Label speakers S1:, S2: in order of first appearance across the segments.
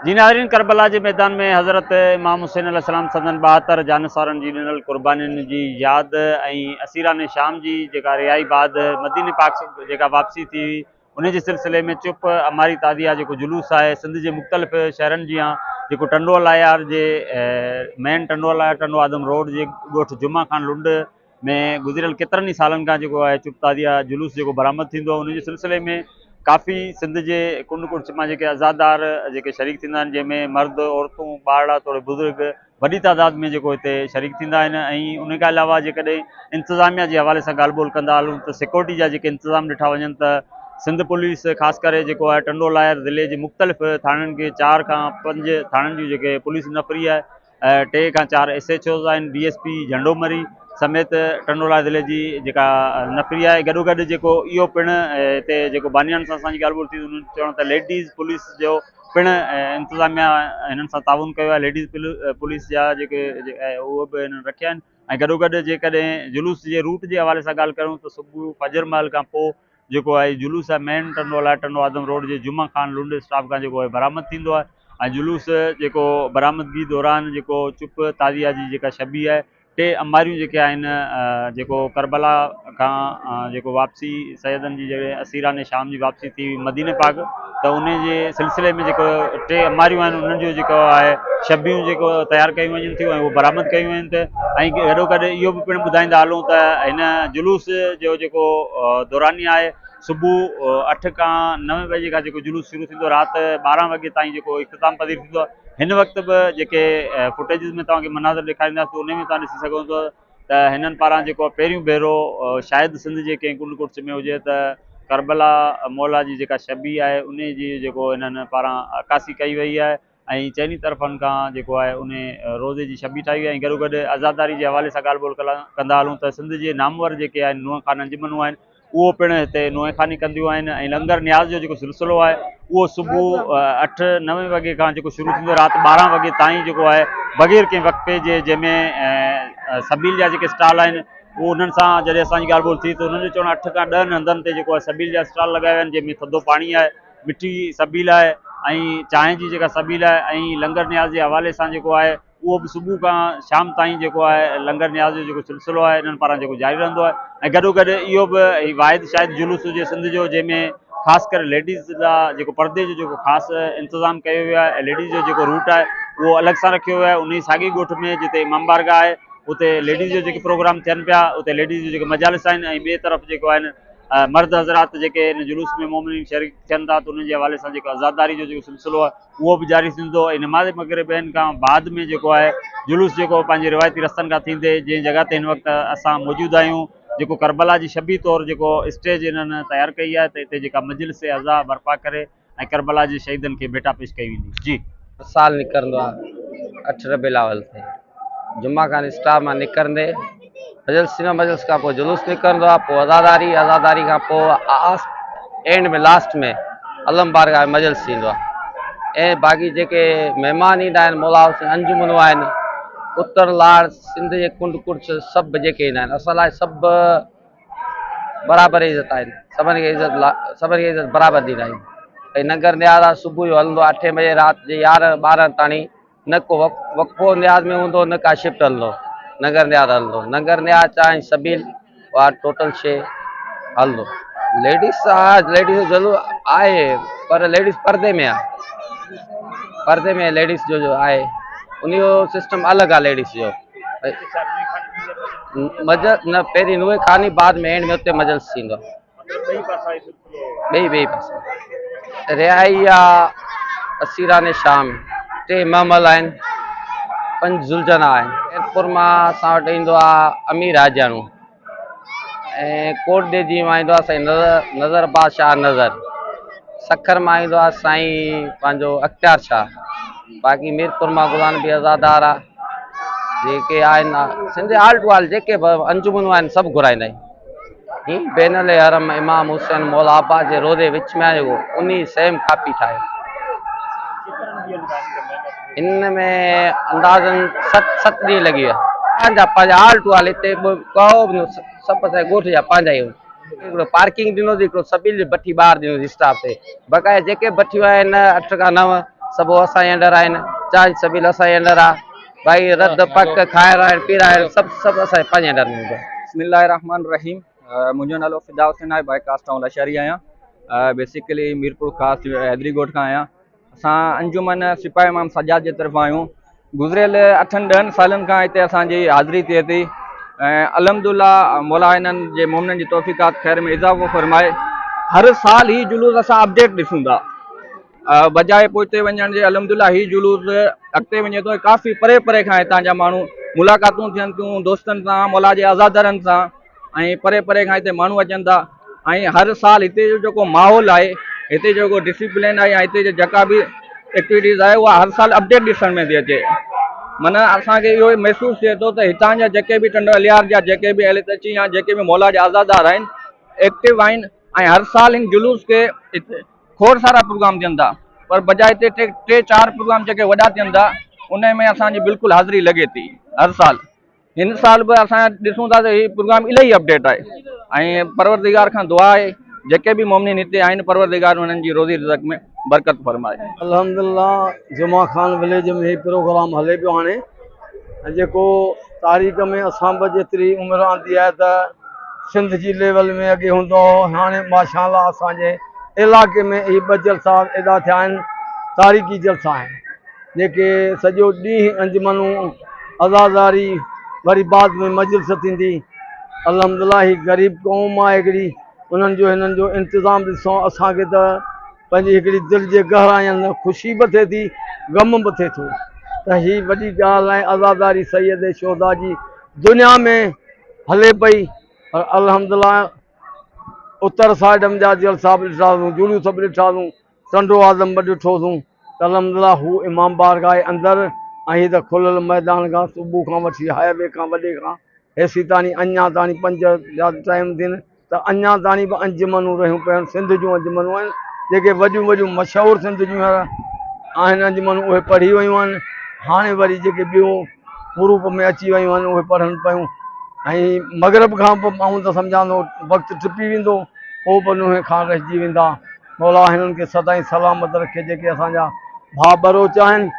S1: جي ناظرين ڪربلا جي ميدان ۾ حضرت امام حسين عليه السلام سندن 72 جانثارن جي ڏنل قربانين جي ياد ۽ اسيران شام جي جيڪا رهائي بعد مديني پاڪ جيڪا واپسي ٿي هئي ان جي سلسلي ۾ چپ اماري تعزيه جيڪو جلوس آهي سنڌ جي مختلف شهرن جيان جيڪو ٽنڊو الايار جي مين ٽنڊو الايار ٽنڊو آدم روڊ جي ڳوٺ جمعه خان لنڊ ۾ گذريل ڪيترن ئي سالن کان جيڪو آهي چپ تعزيه جلوس جيڪو برآمد ٿيندو آهي ان جي سلسلي ۾ ڪافي سنڌ جي ڪنڊ ڪڙڇ مان جيڪي عزادار جيڪي شريڪ ٿيندا آهن جنهن ۾ مرد عورتون ٻارڙا توڙي بزرگ وڏي تعداد ۾ جيڪو هتي شريڪ ٿيندا آهن ۽ ان کان علاوه جيڪڏهن انتظاميا جي حوالي سان ڳالهه ٻولهه ڪندا هلون ته سيڪورٽي جا جيڪي انتظام ڏٺا وڃن ته سنڌ پوليس خاص ڪري جيڪو آهي ٽنڊو لاهر ضلعي جي مختلف ٿاڻن کي چار کان پنج ٿاڻن جون جيڪي پوليس نفري آهي ٽي کان چار ايس ايڇ اوز آهن ڊي ايس پي جهنڊو مري سميت ٽنڊولاء ضلعي جي جيڪا نفري آهي گڏو گڏ جيڪو اهو پڻ هتي جيڪو بانيان سان اسان جي ڳالهه ٻولهه ٿي انهن چوڻ ته ليڊيز پوليس جو پڻ انتظاميا هنن سان تعاون ڪيو آهي ليڊيز پوليس جا جيڪي اهي به هنن رکيا آهن ۽ گڏو گڏ جيڪڏهن جلوس جي روٽ جي حوالي سان ڳالهه ڪريون ته صبح فجر مهل کان پوء جيڪو آهي جلوس آهي مين ٽنڊو الاء ٽنڊو آدم روڊ جي جمعه خان لنڊ اسٽاپ کان جيڪو آهي برآمد ٿيندو آهي ۽ جلوس جيڪو برآمدگي دوران جيڪو چپ تعزيه جي جيڪا شبيهه آهي ٽي اماريون جيڪي آهن جيڪو ڪربلا کان جيڪو واپسي سيدن جي جڏهن اسيران شام جي واپسي ٿي هئي مديني پاڪ ته ان جي سلسلي ۾ جيڪو ٽي اماريون آهن انهن جو جيڪو آهي شبيهون جيڪو تيار ڪيون وڃن ٿيون ۽ اهو برآمد ڪيون وڃن ٿيون ۽ گڏو گڏ اهو به پڻ ٻڌائيندا هلون ته هن جلوس جو جيڪو دوراني آهي صبح اٺ کان نوين بجي کان جيڪو جلوس شروع ٿيندو رات 12 وڳي تائين جيڪو اختتام پذير ٿيندو هن وقت به جيڪي فوٽيجز ۾ توهان کي مناظر ڏيکارينداسين ان ۾ توهان ڏسي سگهو ٿا ته هنن پاران جيڪو پهريون ڀيرو شايد سنڌ جي ڪنهن ڪنڊ ڪڙڇ ۾ هجي ته ڪربلا مولا جي جيڪا شبيهه آهي انهي جي جيڪو هنن پاران عڪاسي ڪئي وئي آهي ۽ چئني طرفن کان جيڪو آهي انهي روضي جي شبيهه ٺاهي وئي آهي ۽ گڏو گڏ عزاداري جي حوالي سان ڳالهه ٻولهه ڪندا هلون ته سنڌ جي نامور جيڪي آهن نوح خان انجمنون آهن اهو پڻ هتي نوحه خواني ڪنديون آهن ۽ لنگر نياز جو جيڪو سلسلو آهي اهو صبح اٺ نوين وڳي کان جيڪو شروع ٿيندو رات 12 وڳي تائين جيڪو آهي بغير ڪنهن وقفي جي جنهن ۾ سبيل جا جيڪي اسٽال آهن اهو انهن سان جڏهن اسان جي ڳالهه ٻولهه ٿي ته انهن جو چوڻ اٺ کان ڏهن هنڌن تي جيڪو آهي سبيل جا اسٽال لڳايا ويا آهن جنهن ۾ ٿڌو پاڻي آهي مٺي سبيل آهي ۽ چانهه جي جيڪا سبيل آهي ۽ لنگر نياز جي حوالي سان جيڪو آهي اهو به صبح کان شام تائين جيڪو آهي لنگر نياز جو جيڪو سلسلو آهي انهن پاران جيڪو جاري رهندو آهي ۽ گڏو گڏ اهو به هي واحد شايد جلوس هجي سنڌ جو جنهن ۾ خاص ڪري ليڊيز لا جيڪو پردي جو جيڪو خاص انتظام ڪيو ويو آهي ۽ ليڊيز جو جيڪو روٽ آهي اهو الڳ سان رکيو ويو آهي انهي ساڳي ڳوٺ ۾ جتي امام بارگاهه آهي اتي ليڊيز جو جيڪي پروگرام ٿين پيا اتي ليڊيز جو جيڪي مجالس آهن ۽ ٻئي طرف جيڪو آهن مرد حضرات جيڪي ان جلوس ۾ مومنين شريڪ ٿين ٿا ته انهن جي حوالي سان جيڪو عزاداري جو جيڪو سلسلو آهي اهو به جاري ٿيندو ۽ نماز مغربين کان بعد ۾ جيڪو آهي جلوس جيڪو پنهنجي روايتي رستن کان ٿيندي جنهن جڳهه تي هن وقت اسان موجود آهيون جيڪو ڪربلا جي شبيهه طور جيڪو اسٽيج انهن تيار ڪئي آهي ته اتي جيڪا مجلس عزا برپا ڪري ۽ ڪربلا جي شهيدن کي ڀيٽا پيش ڪئي ويندي. جي.
S2: هر سال نڪرندو آ اٺ ربيع الاول تي جمعه خان اسٽاف مان نڪرندي مجلس ٿيندو مجلس کان پوء جلوس نڪرندو آ پوء عزاداري عزاداري کان پوء آس اينڊ ۾ لاسٽ ۾ علم بارگاهه ۾ مجلس ٿيندو آ ۽ باقي جيڪي مهمان ايندا آهن مولا حسين انجمنون آهن اتر لاڙ سنڌ جي ڪنڊ ڪڙڇ سڀ جيڪي ايندا آهن اسان لاء سڀ برابر عزت آهن سڀني کي عزت سڀني کي عزت برابر ڏيندا آهيون ۽ ننگر نياز آ صبح جو هلندو آ اٺين بجي رات جي يارهن ٻارهن تاڻي نه ڪو وقفو نياز ۾ هوندو نه ڪا شفٽ هلندو ننگر نياز هلندو ننگر نياز چانهه سبيل اها ٽوٽل شي هلندو. ليڊيز آ ليڊيز جو جلوو آهي پر ليڊيز پردي ۾ آ پردي ۾ ليڊيز جو جو آهي ان جو سسٽم الڳ آ ليڊيز جو مجلس نه پهرين نوحي خاني بعد ۾ اينڊ ۾ اتي مجلس ٿيندو ٻئي ٻئي پاسا رهائي آ اسيران شام ٽي محمل آهن پنج ذوالجناح آهن خيرپور مان اسان وٽ ايندو آ امير حاجاڻو ۽ ڪوٽ ڏيجي مان ايندو آ سائين نظر نظر بادشاهه نظر سکر مان ايندو آ سائين پنهنجو اختيار شاهه باقي ميرپور مان غلام نبي آزادار آ جيڪي آهن سنڌ آل ٽو آل جيڪي به انجمنون آهن سڀ گهرائيندا آهيون هي بين الحرم امام حسين مولا عباس جي روضي وچ ۾ آهي جيڪو انهي سيم ڪاپي ٺاهيو. ان ۾ اندازن ست ست ڏينهن لڳي ويا. پنهنجا پنهنجا آل ٽو آل هتي به ڪو به نه سڀ اسان جي ڳوٺ جا پنهنجا ئي هڪڙو پارڪنگ ڏنوسين هڪڙو سبيل جي بٺي ٻاهر ڏنوسين اسٽاف تي بقايا جيڪي بٺيون آهن اٺ کان نو سڀ اسان جي انڊر آهن. چانهه سبيل اسان جي انڊر آهي. ڀائي رڌ پڪ کائرائڻ پيرائڻ سڀ سڀ اسان جي پنهنجي انڊر ۾ هوندو آهي.
S3: بسم الله الرحمٰن الرحيم منهنجو نالو فدا حسين آهي بائي ڪاسٽ آئون لاشاري آهيان بيسيڪلي ميرپور خاص حيدري ڳوٺ کان آهيان اسان انجمن سپاهي امام سجاد جي طرفان آهيون گذريل اٺن ڏهن سالن کان هتي اسان جي حاضري ٿئي ٿي ۽ الحمد لله مولا هنن جي مومنن جي توفيقات خير ۾ اضافو فرمائي هر سال هي جلوس اسان اپڊيٽ ڏسون ٿا بجاء پوئتي وڃڻ جي الحمد لله هي جلوس اڳتي وڃي ٿو ڪافي پري پري کان هتان جا ماڻهو ملاقاتون ٿين ٿيون دوستن سان مولا جي آزادرن سان ۽ پري پري کان هتي ماڻهو اچن ٿا ۽ هر سال هتي جو جيڪو ماحول آهي هتي جيڪو ڊسيپلين آهي يا هتي جي جيڪا به ايڪٽيوٽيز آهي اها هر سال اپڊيٽ ڏسڻ ۾ ٿي اچي معنيٰ اسانکي اهو محسوس ٿئي ٿو ته هتان جا جيڪي به ٽنڊو الهيار جا جيڪي به اهل تشيع يا جيڪي به مولا جا عزادار آهن ايڪٽو آهن ۽ هر سال هن جلوس کي کوڙ سارا پروگرام ٿين ٿا پر بجاء هتي ٽي چار پروگرام جيڪي وڏا ٿين ٿا ان ۾ اسانجي بلڪل حاضري لڳي ٿي هر سال هن سال به اسان ڏسون ٿا ته هي پروگرام الاهي اپڊيٽ آهي ۽ پروردگار کان دعا آهي جيڪي به مومنين هتي آهن پروردگار انهن جي روزي رزق ۾ برڪت فرمائي.
S4: الحمدلله جمعه خان وليج ۾ هي پروگرام هلي پيو هاڻي ۽ جيڪو تاريخ ۾ اسان به جيتري عمر آندي آهي ته سنڌ جي ليول ۾ اڳي هوندو هو هاڻي ماشاء الله اسان جي علائقي ۾ هي ٻه جلسا ايڏا ٿيا آهن تاريخي جلسا آهن جيڪي سڄو ڏينهن انجمنون عزاداري وري بعد ۾ مجلس ٿيندي الحمدلله هي غريب قوم آهي هڪڙي انهن جو هنن جو انتظام ڏسو اسان کي ته پنهنجي هڪڙي دل جي گهراين خوشي به ٿئي ٿي غم به ٿئي ٿو ته هي وڏي ڳالهه آهي عزاداري سيد شهدا جي دنيا ۾ هلي پئي پر الحمدلله اتر سائيڊ جا جلسا به ڏٺاسون جلوس به ڏٺاسون ٽنڊو اعظم به ڏٺوسون ته الحمدلله هو امام بارگاهه جي اندر ۽ هي ته کليل ميدان کان صبح کان وٺي هاء وي کان وڏي کان هيسيتاڻي اڃا تاڻي پنج جا ٽائيم ٿين ته اڃا تاڻي به انجمنون رهيون پيون آهن سنڌ جون انجمنون آهن جيڪي وڏيون وڏيون مشهور سنڌ جون آهن انجمنون اهي پڙهي ويون آهن هاڻي وري جيڪي ٻيون گروپ ۾ اچي ويون آهن اهي پڙهن پيون ۽ مغرب کان به آئون ته سمجهان ٿو وقت ٽپي ويندو پوء به نوحي کان رهجي ويندا مولا هنن کي سدائين سلامت رکي جيڪي اسان جا ڀاء ٻروچ آهن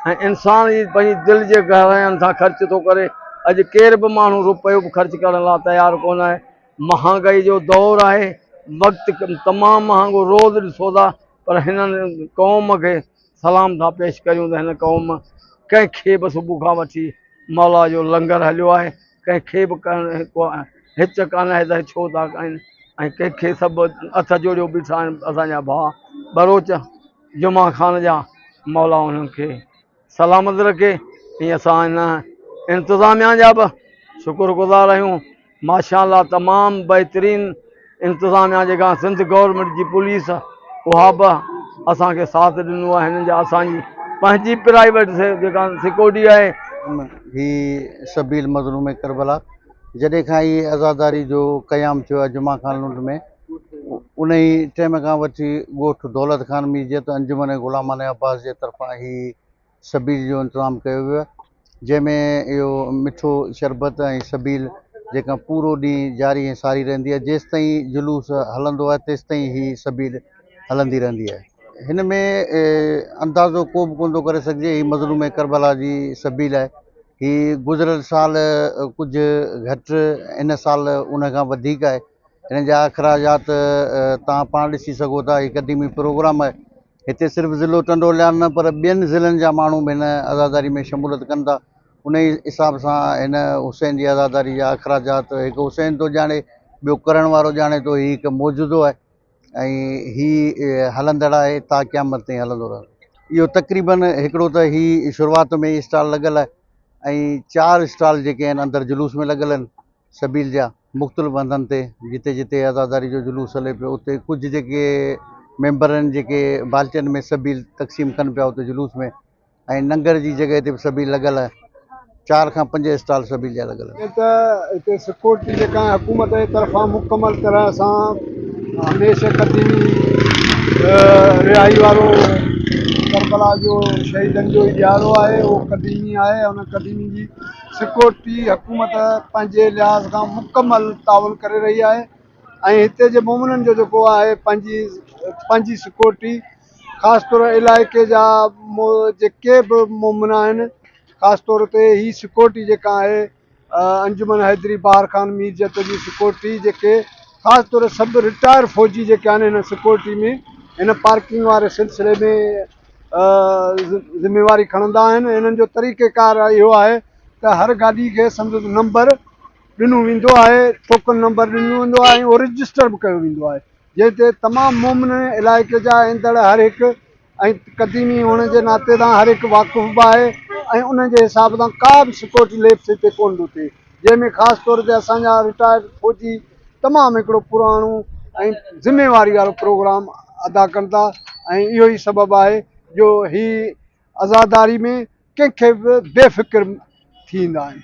S4: ۽ انسان ئي پنهنجي دل جي گهراين سان خرچ ٿو ڪري اڄ ڪير به ماڻهو روپيو به خرچ ڪرڻ لاء تيار ڪونه آهي مهانگائي جو دور آهي وقت تمام مهانگو روز ڏسو ٿا پر هنن قوم کي سلام ٿا پيش ڪريون ته هن قوم ڪنهن کي به صبح کان وٺي مولا جو لنگر هليو آهي ڪنهن کي به هچ ڪانه آهي ته ڇو ٿا ڪن ۽ ڪنهن کي سڀ هٿ جوڙيو بيٺا آهن اسان جا ڀاء ٻروچ جمعا خان جا مولا انهن کي سلامت رکي ۽ اسان هن انتظاميا جا به شڪر گذار آهيون ماشاء الله تمام بهترين انتظاميا جيڪا سنڌ گورنمينٽ جي پوليس اها به اسان کي ساٿ ڏنو آهي هنن جا اسان جي پنهنجي پرائيويٽ جيڪا سيڪورٽي آهي.
S5: هي سبيل مظلوم ڪربلا جڏهن کان هي عزاداري جو قيام ٿيو آهي جمعه خان لنڊ ۾ انهي ٽيم کان وٺي ڳوٺ دولت خان ميرجت انجمن غلامان عباس جي طرفان هي سبيل جو انتظام ڪيو ويو آهي جنهن ۾ اهو مٺو شربت ۽ سبيل جيڪا پورو ڏينهن جاري ۽ ساري رهندي آهي جيستائين جلوس هلندو آهي تيستائين هي سبيل هلندي رهندي آهي. هن ۾ اندازو ڪو به ڪونه ٿو ڪري سگهجي هي مظلوم ڪربلا جي سبيل آهي هي گذريل سال ڪجهه گهٽ هن سال ان کان وڌيڪ آهي هن جا اخراجات توهان پاڻ ڏسي سگهو ٿا هي قديمي پروگرام آهي هتي صرف ضلعو ٽنڊو الهيار نه پر ٻين ضلعن جا ماڻهو به هن عزاداري ۾ شموليت ڪن ٿا انهي حساب سان هن حسين جي عزاداري جا اخراجات هڪ حسين ٿو ڄاڻي ٻيو ڪرڻ وارو ڄاڻي ٿو هي هڪ معجزو آهي ۽ هي هلندڙ آهي تا قيامت تائين هلندو رهندو. اهو تقريبن هڪڙو ته هي شروعات ۾ ئي اسٽال لڳل آهي ۽ چار اسٽال جيڪي آهن اندر جلوس ۾ لڳل آهن سبيل جا مختلف هنڌن تي جتي جتي عزاداري جو جلوس هلي پيو اتي ڪجهه جيڪي ميمبر آهن جيڪي بالٽين ۾ سبيل تقسيم ڪن پيا اتي جلوس ۾ ۽ ننگر جي جڳهه تي به سبيل لڳل آهي چار کان پنج اسٽال سبيل جا لڳل آهن.
S6: جيئن ته هتي سيڪيورٽي جيڪا حڪومت جي طرفان مڪمل طرح سان هميشه قديمي رهائي وارو ڪربلا جو شهيدن جو هي ڏهاڙو آهي اهو قديمي آهي ان قديمي جي سيڪيورٽي حڪومت پنهنجي لحاظ کان مڪمل تعاون ڪري رهي آهي ۽ هتي جي مومنن جو جيڪو آهي پنهنجي پنهنجي سيڪيورٽي خاص طور علائقي جا جيڪي به مومن آهن خاص طور تي هي سڪيورٽي جيڪا آهي انجمن حيدري بهار خان مير جت جي سڪيورٽي جيڪي خاص طور سڀ رٽائر فوجي جيڪي آهن هن سڪيورٽي ۾ هن پارڪنگ واري سلسلي ۾ ذميواري کڻندا آهن هنن جو طريقه ڪار اهو آهي ته هر گاڏي کي سندس نمبر ڏنو ويندو آهي ٽوڪن نمبر ڏنو ويندو آهي ۽ اهو رجسٽر به ڪيو ويندو آهي جنهن تي تمام مومن علائقي جا ايندڙ هر هڪ ۽ قديمي هئڻ جي ناتي سان هر هڪ واقف به آهي ۽ ان جي حساب سان ڪا به سڪيورٽي ليپس هتي ڪونه ٿو ٿئي جنهن ۾ خاص طور تي اسان جا رٽائرڊ فوجي تمام هڪڙو پراڻو ۽ ذميواري وارو پروگرام ادا ڪن ٿا ۽ اهو ئي سبب آهي جو هي عزاداري ۾ ڪنهن کي به بي فڪر ٿي ايندا آهن.